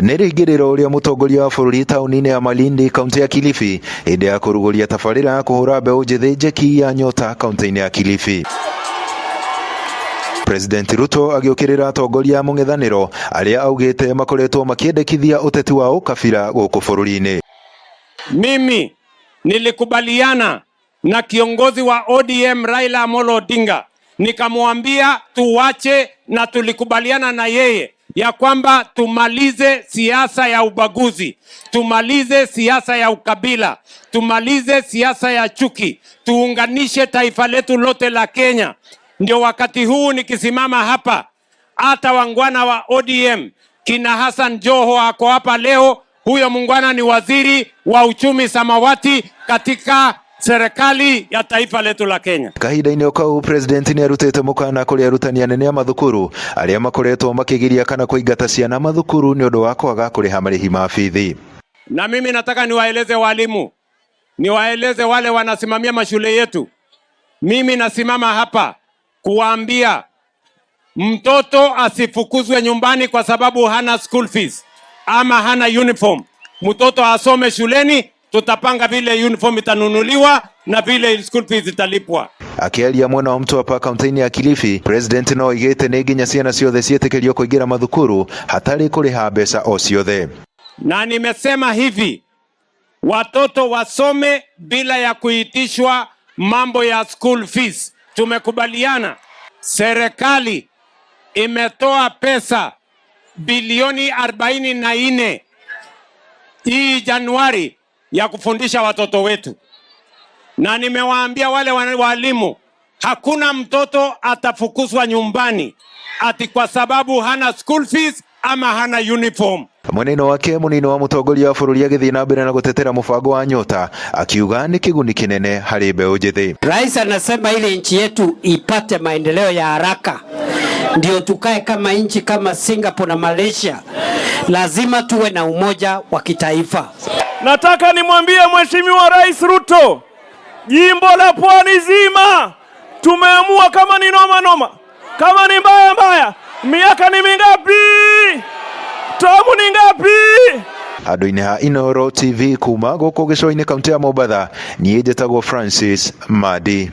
Nĩ rĩingĩrĩro rĩa mũtongoria wa bũrũri taũni-inĩ ya Malindi, kaunti ya Kilifi, hĩndĩ ya kũrugũria tabarĩra ya kũhũra mbeũ njĩthĩ njeki ya nyota kaunti-inĩ ya Kilifi. President Ruto agĩũkĩrĩra atongoria a mũng'ethanĩro arĩa augĩte makoretwo makĩendekithia ũteti wa ũkabira gũkũ bũrũri-inĩ. Mimi nilikubaliana na kiongozi wa ODM Raila Amolo Odinga, nikamwambia tuwache, na tulikubaliana na yeye ya kwamba tumalize siasa ya ubaguzi, tumalize siasa ya ukabila, tumalize siasa ya chuki, tuunganishe taifa letu lote la Kenya. Ndio wakati huu nikisimama hapa, hata wangwana wa ODM kina Hassan Joho ako hapa leo. Huyo mungwana ni waziri wa uchumi samawati katika serikali ya taifa letu la Kenya. Kahinda-inĩ o kau, President nĩ arutĩte mũkana kũrĩ arutani anene a mathukuru arĩa makoretwo makĩgiria kana kũingata ciana mathukuru nĩ ũndũ wa kwaga kũrĩha marĩhi ma bithi. Na mimi nataka niwaeleze walimu, niwaeleze wale wanasimamia mashule yetu. Mimi nasimama hapa kuwaambia, mtoto asifukuzwe nyumbani kwa sababu hana school fees ama hana uniform. Mtoto asome shuleni, tutapanga vile uniform itanunuliwa na vile school fees italipwa. Akĩaria mwena wa Mtwapa, kaunti-inĩ ya Kilifi, President no oigĩte nĩ nginya ciana ciothe ciĩtĩkĩrio kũingĩra mathukuru hatarĩ kũrĩha mbeca o ciothe. Na nimesema hivi, watoto wasome bila ya kuitishwa mambo ya school fees. Tumekubaliana, serikali imetoa pesa bilioni 44 hii Januari ya kufundisha watoto wetu, na nimewaambia wale walimu, hakuna mtoto atafukuzwa nyumbani ati kwa sababu hana school fees ama hana uniform. Mwena-inĩ wake, mũnini wa mũtongoria wa bũrũri agĩthiĩ na mbere na gũtetera mũbango wa Nyota, akiuga nĩ kĩguni kĩnene harĩ mbeũ njĩthĩ. Rais anasema ili nchi yetu ipate maendeleo ya haraka, ndio tukae kama nchi kama Singapore na Malaysia, lazima tuwe na umoja wa kitaifa. Nataka nimwambie Mheshimiwa Rais Ruto, jimbo la Pwani zima tumeamua kama ni noma noma, kama ni mbaya mbaya, miaka ni mingapi? Tamu ni ngapi? Handũ-inĩ ha Inooro TV kuma gũkũ gĩcũa-inĩ, kaunti ya Mombatha, niĩ njĩtagwo Francis Madi.